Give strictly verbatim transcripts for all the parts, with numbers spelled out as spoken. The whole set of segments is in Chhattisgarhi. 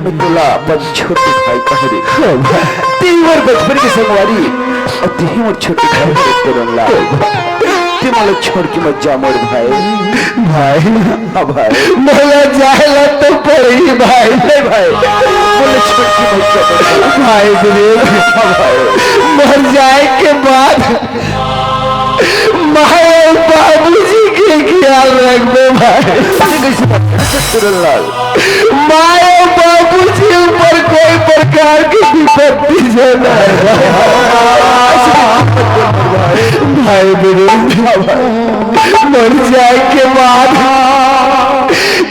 मैं तोला अपन छोटे भाई कहे रे। हाँ भाई। तें मोर बचपन के संगवारी, अउ तें ही मोर छोटे भाई रे तोरन लाल। तें मोला छोड़ के मत जा मोर भाई। भाई। हाँ भाई। मोला जाए ला तो पड़ही भाई। नहीं भाई, मोला छोड़ के मत जा मोर भाई। भाई रे। हाँ भाई। मर जाए के बाद माय अउ बाबूजी के ख्याल रखबे भाई। अइसे कइसे बात करथस तोरन लाल? माय अउ बाबूजी ऊपर कोई प्रकार के विपत्ति झन आए भाई। भाई वीरेंद्र, मर जाए के बाद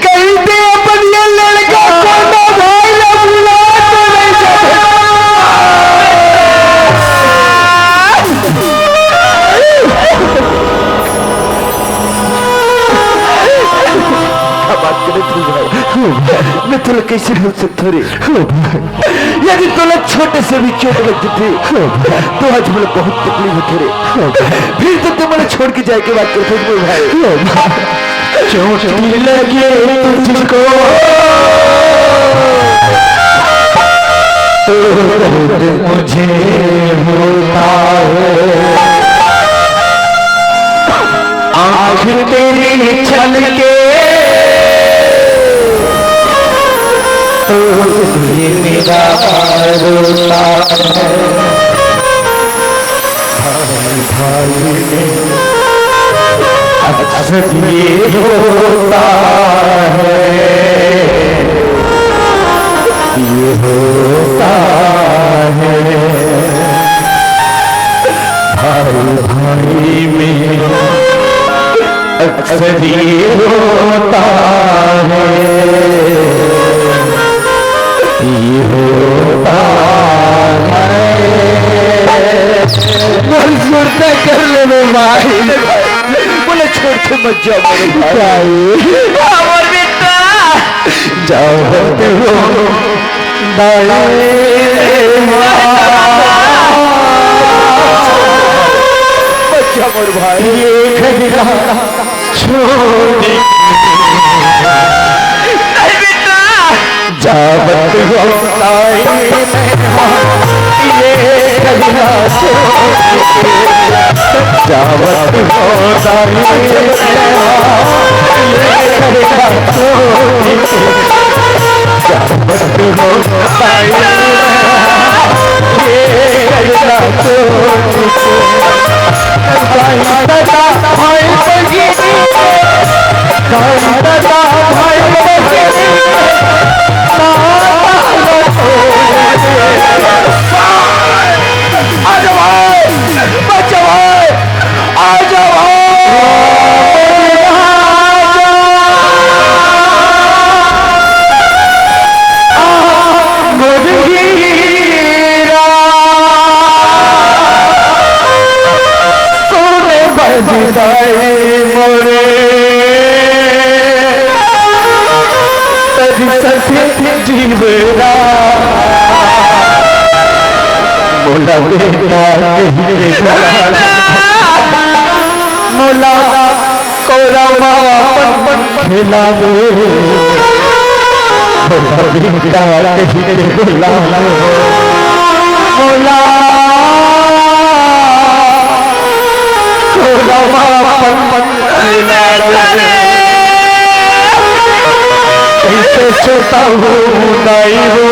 कहीं तें अपन ये लड़का कोनो भाई ला भुला तो नहीं जाबे। का बात करथस भाई? मैं तोला कइसे भूल सकथों रे? यदि तोला छोटे से भी चोट लग जाथे, तो आज मोला बहुत तकलीफ होथे रे। फिर तो तें मोला छोड़ के जाए के बात करथस मोर भाई। चोट लगे तुझको तो दर्द मुझे होता है। आँख तेरी छलके तो दिल मेरा रोता है। भाई, भाई में अक्सर ये होता है, ये होता है। भाई, भाई में अक्सर ये होता है, ये होता है। मोर सुरता कर ले रे भाई। मोला छोड़ के मत जा मोर भाई। भाई। हमर बेटा। जावत हो दाई माँ। मत जा मोर भाई। ये घर छोड़ के नहीं बेटा। जावत हो दाई माँ, ये कहिया छोड़ के। जावत हो दाई माँ, ये कहिया छोड़ के। जावत हो दाई माँ, ये कहिया छोड़ के। दाई दादा भाई बहिनी, दाई दादा भाई बहिनी, आ जाओ भाई, बचाओ भाई, आ जाओ भाई। तोरे बजदाई मोरे, तोरे सखी जीवरा। मोला बेटा कहि के बुला, मोला कोरा मा अपन खेलावे। मोला बेटा कहि के बुला, मोला कोरा मा अपन खेलावे। कइसे छोटा हूँ नहीं हो,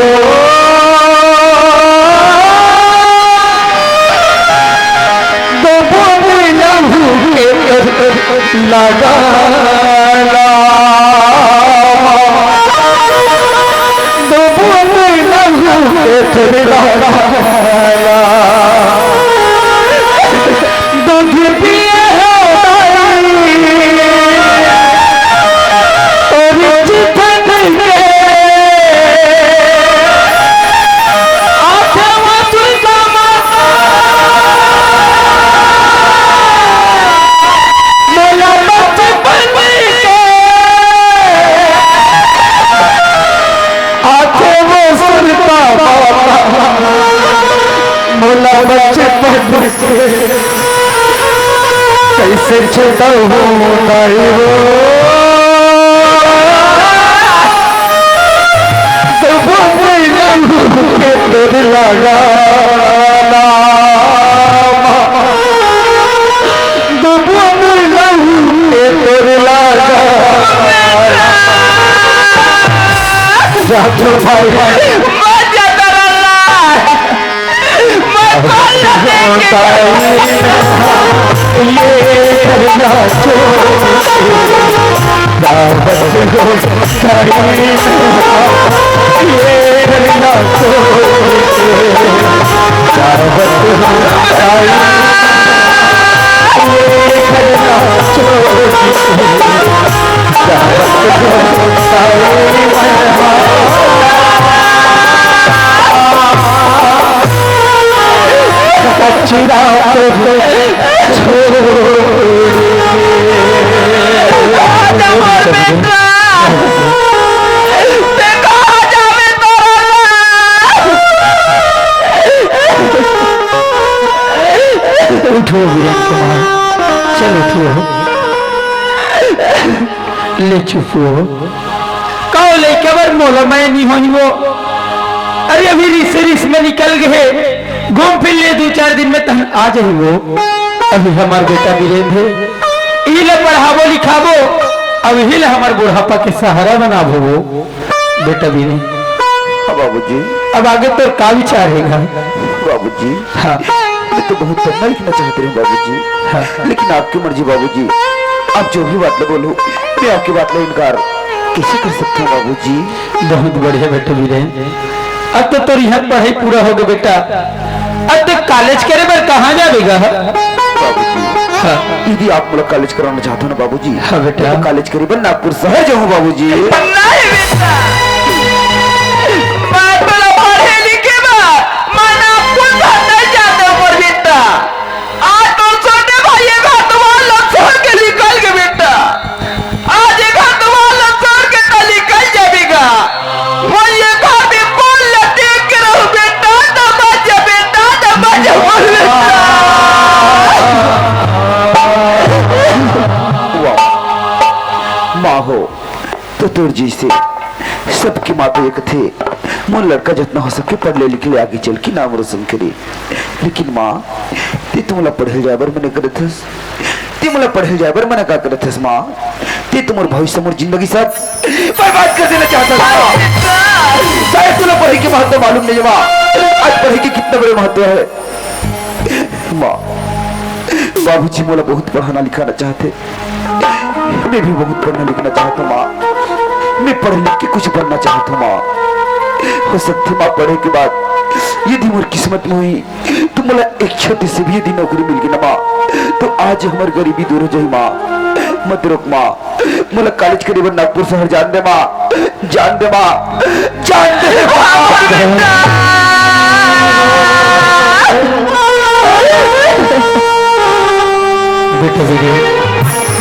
दो बूंद लहू के लगा ला, दो बूंद लहू के लगा ला। दूध पिए हो दाई, तोरी चिथन के। आठवां चुनाव मोला बचपन के। आखे वो सुरता बाबा, मोला बचपन से कइसे छुड़ाहूँ दाई वो। तो वो लगाना, दुबुन नहीं के तोर लगाना। जादू भाई। मत जा तरल्ला। मत बोल ना देख के। ये करना चोरी। दावत हो उठो वीरेन कुमार, चल उठो। ले चुप हो। का हो लइका बर मोला मया नी होही वो? अरे अभी रिस रिस में निकल गे हे, घूम फिर ले दू चार दिन में तहन आ जाही वो। अभी हमर बेटा वीरेन हे, इही ला पढ़ाबो लिखाबो, अब इही ला हमर बुढ़ापा के सहारा बनाबो वो। बेटा वीरेन। हाँ बाबूजी। अब आगे तोर का विचार हे गा? बाबूजी। हाँ। मैं तो बहुत पढ़ना लिखना चाहत रहेंव बाबूजी। हाँ। लेकिन आपकी मर्जी बाबूजी, आप जो भी बात ला बोलो, मैं आपकी बात ला इनकार कैसे कर सकता हूँ बाबूजी? बहुत बढ़िया बेटा वीरेन। अब तो तोर इहाँ पढ़ाई पूरा हो गे बेटा, अब तो कॉलेज करे बर कहाँ जाबे गा? बाबूजी, हाँ। यदि आप मोला कॉलेज कराना चाहत हो ना बाबूजी, हाँ बेटा। तो कॉलेज करे बर नागपुर शहर जाहूँ बाबूजी। नहीं बेटा, मैं तोला पढ़े लिखे बर मैं नागपुर शहर नहीं जात हूँ मोर बेटा। आज तोर छोटे भाई ये घर दुआर ला छोड़ के निकल गे बेटा। आज ये घर दुआर ला छोड़ के त निकल जाबे गा। मैं ये घर में बोल ला देख के रहूँ बेटा, त बच जा बेटा, त बच जा मोर बेटा। वाह, माँ हो, तो तोर जइसे सबके माँ तो ये कथे, मोर लड़का जतना हो सके पढ़ ले लिख ले, आगे चल के नाम रोशन करे। लेकिन माँ, ते तो मोला पढ़े जाए बर मना करत हस, ते मोला पढ़े जाए बर मना का करत हस माँ? ते तो मोर भविष्य, मोर जिंदगी सब बर्बाद कर देना चाहत हस माँ। शायद तोला पढ़ाई के महत्व मालूम नहीं है माँ। आज पढ़ाई के कितना बड़े महत्व है माँ। बाबूजी मोला बहुत पढ़ाना लिखाना चाहत हे। मैं भी बहुत पढ़ना लिखना चाहत हूँ माँ। मैं पढ़ लिख के कुछ बनना चाहत हूँ माँ। हो सकथे माँ, पढ़े के बाद यदि मोर किस्मत में होही, तो मोला एक छोटे से भी यदि नौकरी मिल गे ना माँ, तो आज हमर गरीबी दूर हो जाही माँ। मत रोक माँ, मोला कॉलेज करे बर नागपुर शहर जान दे माँ, जान दे माँ, जान दे माँ। बेटा वीरे,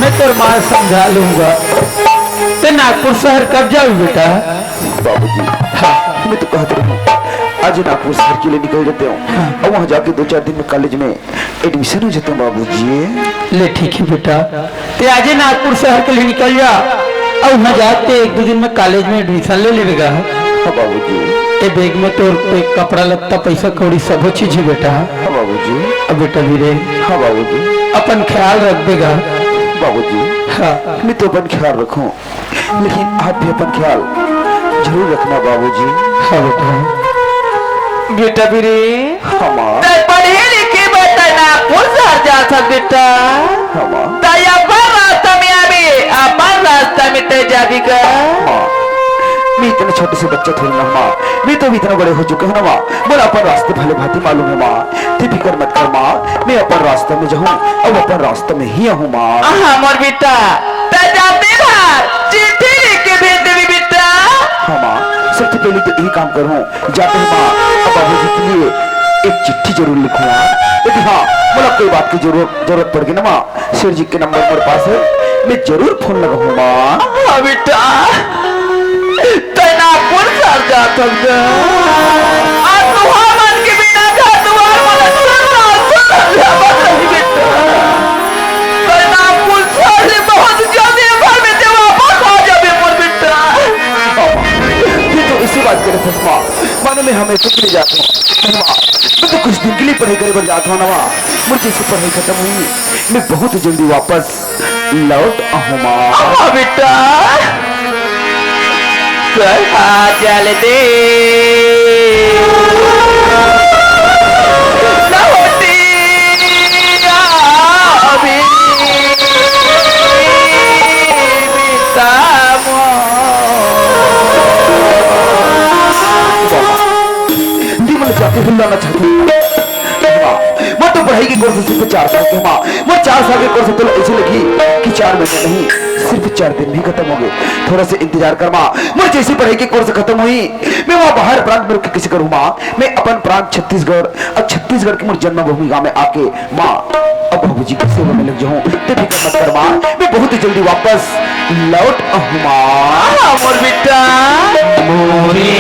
मैं तोर माँ समझा लूंगा। ते नागपुर शहर कब जाबे बेटा? बाबूजी, हाँ। मैं तो कहत रहूँ, आज नागपुर शहर के लिए निकल जाते हूँ, हाँ। और वहाँ जाके दो चार दिन में कॉलेज में एडमिशन हो जाते हूँ बाबूजी। ले ठीक है बेटा, ते आजे नागपुर शहर के लिए निकल जा, और वहाँ जाके एक दो दिन में कॉलेज में एडमिशन ले लेबे गा। हाँ बाबूजी। ए बैग में तोर पे कपड़ा लत्ता, पैसा कौड़ी, सबो चीज है बेटा। हाँ बाबूजी। अब बेटा वीरे, हाँ बाबूजी। अपन ख्याल रखबे गा। बाबूजी, हाँ। मैं तो अपन ख्याल रखूँ, लेकिन आप भी अपन ख्याल जरूर रखना बाबूजी। हाँ बेटा। बेटा वीरे। हाँ माँ। तै पढ़े लिखे बर तै नागपुर शहर जात हस बेटा। हाँ माँ। तै अपन रास्ता में आबे, अपन रास्ता में तै जाबे गा। माँ, मैं इतना छोटे से बच्चा थोड़ी ना हूँ माँ, मैं तो अभी इतना बड़े हो चुके हूँ ना माँ। मोला अपन रास्ते भले भांति मालूम है माँ, तै फिकर मत कर माँ, मैं अपन रास्ता में जाहूँ, अब अपन रास्ता में ही आहूँ माँ। हाँ मोर बेटा, तै जाते बार चिट्ठी लिख के भेज देबे बेटा। हाँ माँ, सबसे पहले तो यही काम करूँ। जाते ही माँ, अब बाबूजी के लिए एक चिट्ठी जरूर लिखूँ माँ। यदि हाँ, मोला कोई बात की जरूरत, जरूरत पड़ गई ना माँ, सेठ जी के नंबर मोर पास है, मैं जरूर फोन लगाहूँ माँ। हाँ बेटा, तै नागपुर शहर जात हस गा। आज तुँहर मन के बिना घर दुआर मन सुनसान सुनसान जावत रही बेटा। तै नागपुर शहर ले बहुत जल्दी घर में तै वापस आ जाबे मोर बेटा। ये तो इसी बात करे थस माँ। पाने में हमेशा के लिए जात हूँ। माँ, मैं तो कुछ दिन के लिए पढ़ाई करे बर जात हूँ ना माँ। मोर जैसे पढ़ाई खत्म होही, मैं बहुत जल्दी वापस लौट आहूँ माँ। हाँ बेटा, कहा जल्दी लौटी आवी। तुमन जाते हुल्ला न छाती। माँ, मैं तो पढ़ाई के कोर्स सिर्फ चार साल के माँ, मैं चार साल के कोर्स तो ऐसे लगी कि चार महीने नहीं, सिर्फ चार दिन में खत्म हो गए। थोड़ा सा इंतजार कर माँ, मैं जैसी पढ़ाई के कोर्स खत्म हुई, मैं वहाँ बाहर प्रांत में रुक के किसी करूँ माँ, मैं अपन प्रांत छत्तीसगढ़ और छत्तीसगढ़ की मोर जन्मभूमि गाँव में आके माँ, अब बाबूजी की सेवा में लग जाऊं, ते फिकर मत कर माँ, मैं बहुत ही जल्दी वापस लौट आऊँ माँ। हाँ, मोर बेटा। मोरे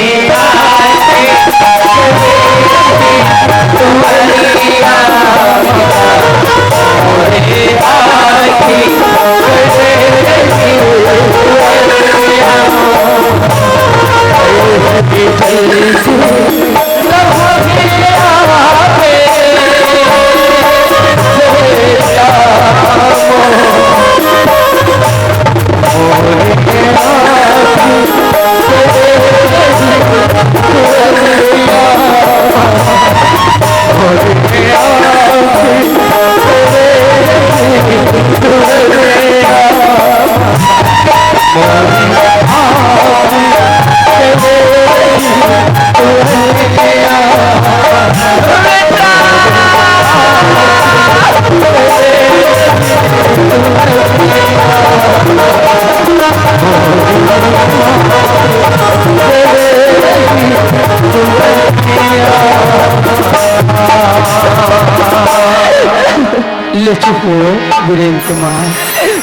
ले चुप हो, वीरेन के माँ।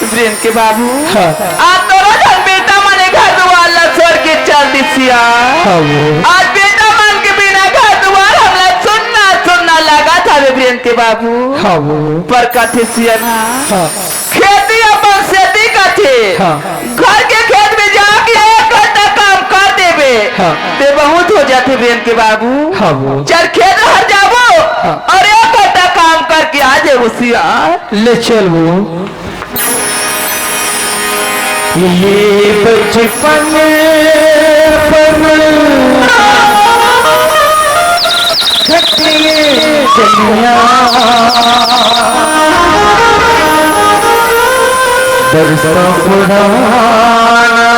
वीरेन के बाबू। हाँ। आज तोरो झन बेटा मन ए घर दुआर ला छोड़ के चल दिस या। हाँ वो। आज बेटा मन के बिना घर दुआर हमला सुन्ना सुन्ना लागत हवे वीरेन के बाबू। हाँ वो। पर कथे सिया ना। हाँ। खेती अपन सेती कथे। हाँ। घर के खेत में जाके एक घंटा काम कर देबे, हाँ। ते बहुत हो जाथे वीरेन के बाबू। हाँ वो। चल खेत हर जाबो हाँ। और एक घंटा काम करके आ जाबो सिया। ले चल वो। ये बचपन पर खटिए जलिया बरसा पुराना,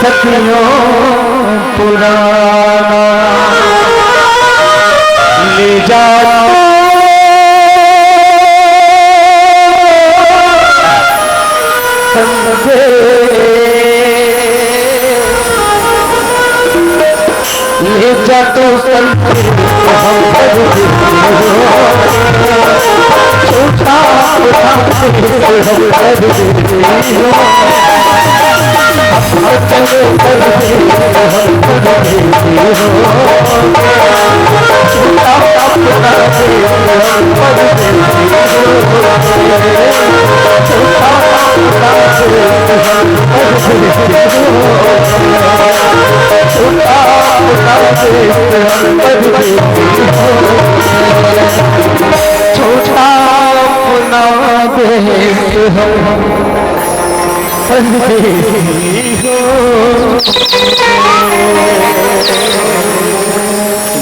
सदियों पुराना, ले जा संदेश। ले जा तू संदेश, हम कर देंगे हो। छोटा उठा के हम कर देंगे हो। अपने कर देंगे, हम कर देंगे हो। छोटा उठा के हम कर देंगे हो।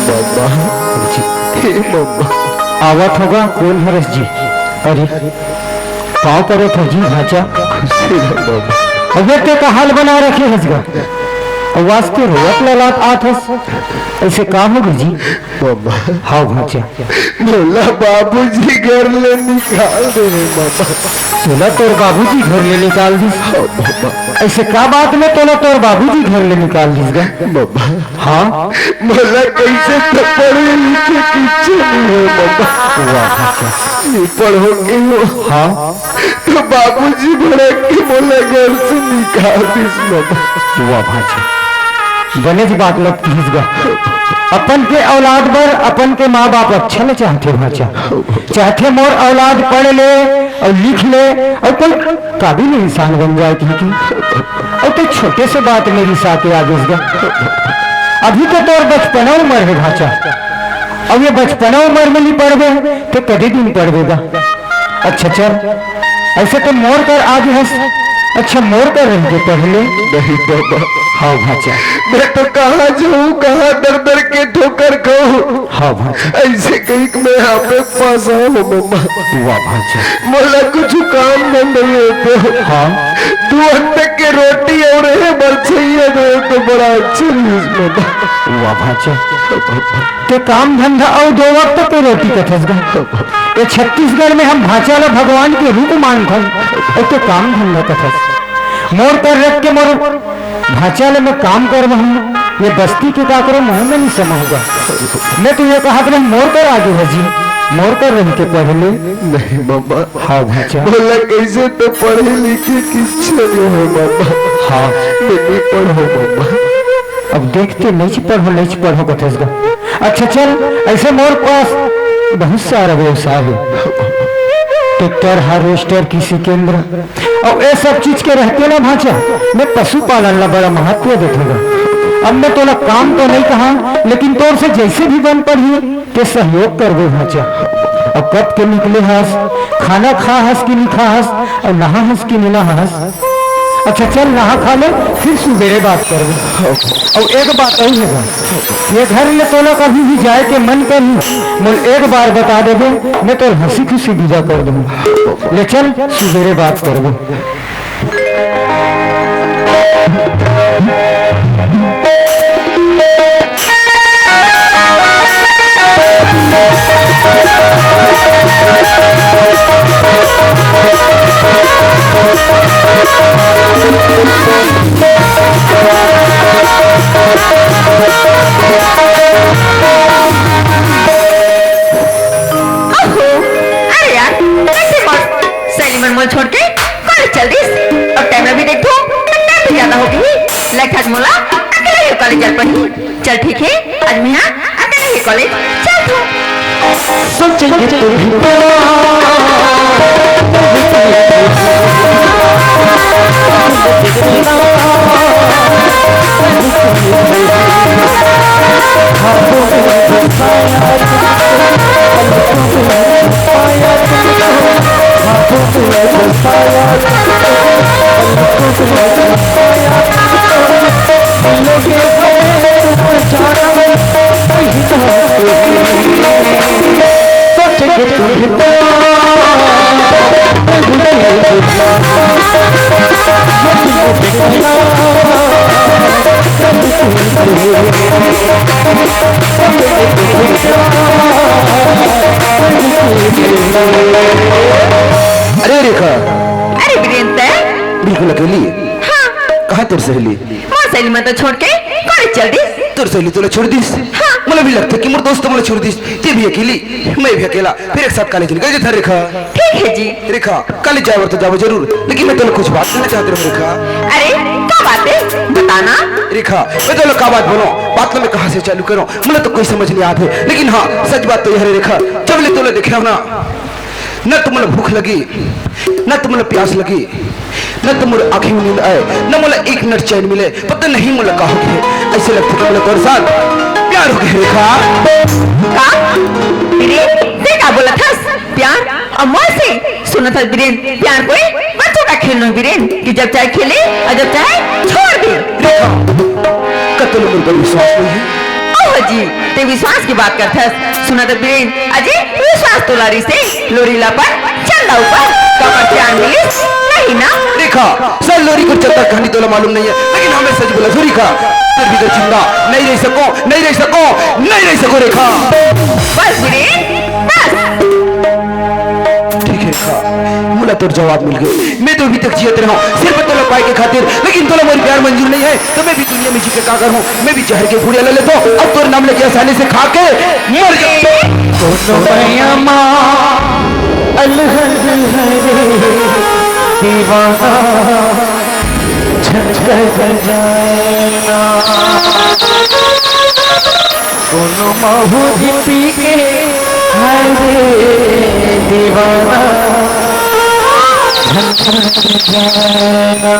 बाबा, हे बाबा। आवत होगा, कोन हरस जी? अरे, पाँव परत हँव जी भाँचा। खुशी रह बाबा। अबे ते का हाल बना रखे हस गा? अउ आज ते रोवत ललात आत हस। अइसे का होगे जी? बाबा। हाँ भाँचा। मोला बाबूजी घर ले निकाल दे रे बाबा। तोला तोर बाबूजी घर ले निकाल दिस? हाँ बाबा। अइसे का बात में तोला तोर बाबूजी घर ले निकाल दिस गा? बाबा। हाँ? मोला कइसे तो पढ़े लिखे के इच्छा नइ हे बाबा। वाह भाँचा। नइ पढ़ो के हो। हाँ? तो बाबूजी भड़क के मोला घर से निकाल दिस बाबा। वाह भाँचा। बनेच बात ल किहिस गा। अपन के औलाद बर अपन के माँ बाप अच्छा ल चाहथे भाँचा। चाहथे मोर औलाद पढ़ ले अउ लिख ले अउ कोई काबिल इंसान बन जाए कहिके। अउ छोटे से बात में रिसा के आगेस गा। अभी तो तोर बचपना उमर हे भांचा, अब ये बचपना उमर में नहीं पढ़बे तो कदे दिन पढ़बे गा? अच्छा चल, ऐसे तो मोर कर आगे हस। अच्छा, मोर कर रह के पढ़ ले। नहीं बाबा। हाँ भांचा। मैं तो कहाँ जाऊँ, कहाँ दर दर के ठोकर खाऊँ? हाँ भांचा। ऐसे कहीं कि मैं यहाँ पे फंसा हूँ मम्मा। वाह भांचा। मोला कुछ काम धंधा नहीं होता। हाँ। दो वक्त के रोटी और है बरछैया दे तो बड़ा अच्छा न्यूज मम्मा। वाह भांचा। ते काम धंधा अउ दो वक्त के रोटी कथस गा। ये छत्तीसगढ़ में हम भांचा ला भगवान के रूप मानथन, अउ ते काम धंधा कथस। मोर कर रख के मोर भांचा ले मैं काम करवाहूं, ये बस्ती के काकरो मुंह में नहीं समाहूंगा। मैं तो ये कहा कि मोर कर आगे है जी, मोर कर रह के पढ़ ले। नहीं मम्मा। हाँ भांचा। बोला कैसे तो पढ़े लिखे की इच्छा नहीं है मम्मा। हाँ। मैं नहीं पढ़ो मम्मा। अब देखते नहीं पढ़ो, नहीं पढ़ो कथस गा। अच्छा चल, ऐसे मोर पास बहुत सारा व्यवसाय है, ट्रैक्टर, हार्वेस्टर, कृषि केंद्र, अउ ए सब चीज के रहते ना भांचा, मैं पशुपालन ला बड़ा महत्व देथंव गा। अब मैं तोला काम तो नहीं कहा, लेकिन तोर से जैसे भी बन पड़ही, ते सहयोग करबे भांचा। अब कब के निकले हस, खाना खा हस कि नहीं खा हस, अउ नहा हस कि नहीं नहा हस? अच्छा चल, नहा खा ले, फिर सुबेरे बात करबे। अउ एक बात अउ हे गा, ये घर ले तोला कभी भी जाए के मन करही, मोला एक बार बता देबे, मैं तोला हंसी खुशी विदा कर दूंगा। ले चल, सुबेरे बात करबो। ओहो, अरे यार, कैसे मौत? सहेली मन मोला छोड़ के कॉलेज चल दिस। अब टाइम अभी देखो, टाइम भी ज्यादा हो गई। लगत हे मोला अकेले ही कॉलेज चल पड़ी। चल ठीक है, आज मैं हाँ अकेले ही कॉलेज चल दूँ। सोचेंगे तो भी अरे रेखा। अरे वीरेंद्र। बिल्कुल अकेली? हाँ। कहाँ तोर सहेली? मोर सहेली मन तो छोड़ के कॉलेज चल दिस। तोर सहेली तोला छोड़ दिस? हाँ। मोला भी लगथे कि मोर दोस्त मोला छोड़ दिस। ते भी अकेली, मैं भी अकेला, फिर एक साथ कॉलेज निकल जाथन रेखा। ठीक है जी। रेखा, कॉलेज जाए बर तो जाबो जरूर, लेकिन मैं तोला कुछ बात कहना चाहत रहूँ रेखा। अरे, का बात है? बताना। रेखा, मैं तोला का बात बोलूँ, बात ला मैं कहाँ से चालू करूँ, मोला तो कोई समझ नहीं आत हे। लेकिन हाँ, सच बात तो ये हरे रेखा, जब ले तोला देखे हँव ना, न तो मोला भूख लगी, न तो मोला प्यास लगी, न तो मोर आँखी में नींद आए, न मोला एक मिनट चैन मिले। पता नहीं मोला का हो गे, ऐसे लगथे कि मोला तोर साथ प्यार हो गे रेखा। का? वीरेन, ते का बोलत हस? प्यार? अउ मोर से? सुनत हस वीरेन, प्यार कोई बच्चों का खेल नोहे वीरेन, कि जब चाहे खेले अउ जब चाहे छोड़ दे। रेखा, का तोला मोर पर विश्वास नहीं है? ओहो जी, ते विश्वास की बात करथस। सुनत हस वीरेन, अजी विश्वास तोला रहिसे, लोरी ला अपन चंदा ऊपर कमर ध्यान मिलिस नहीं ना? रेखा, सर लोरी कुछ चंदा कहानी तोला मालूम नहीं है, लेकिन हाँ मैं सच बोलत हँव रेखा, तोर बिगर जिंदा नहीं रह सकों, नहीं रह सकों, नहीं रह सकों रेखा। बस वीरेन, बस। ठीक है रेखा, मोला तोर जवाब मिल गे। मैं तो अभी तक जियत रहे हँव सिर्फ तोला पाए के खातिर, लेकिन तोला मोर प्यार मंजूर नहीं है, तो मैं भी दुनिया में जी के का करहूँ? मैं भी जहर के गोलियाँ ले लेथँव, अब तोर नाम लेके आसानी से खा के मर जाथँव। कोनो मया मा अलहंद है रे दीवाना, झंझट जाए ना। कोनो महुरी पी के हाय रे दीवाना, झंझट जाए ना।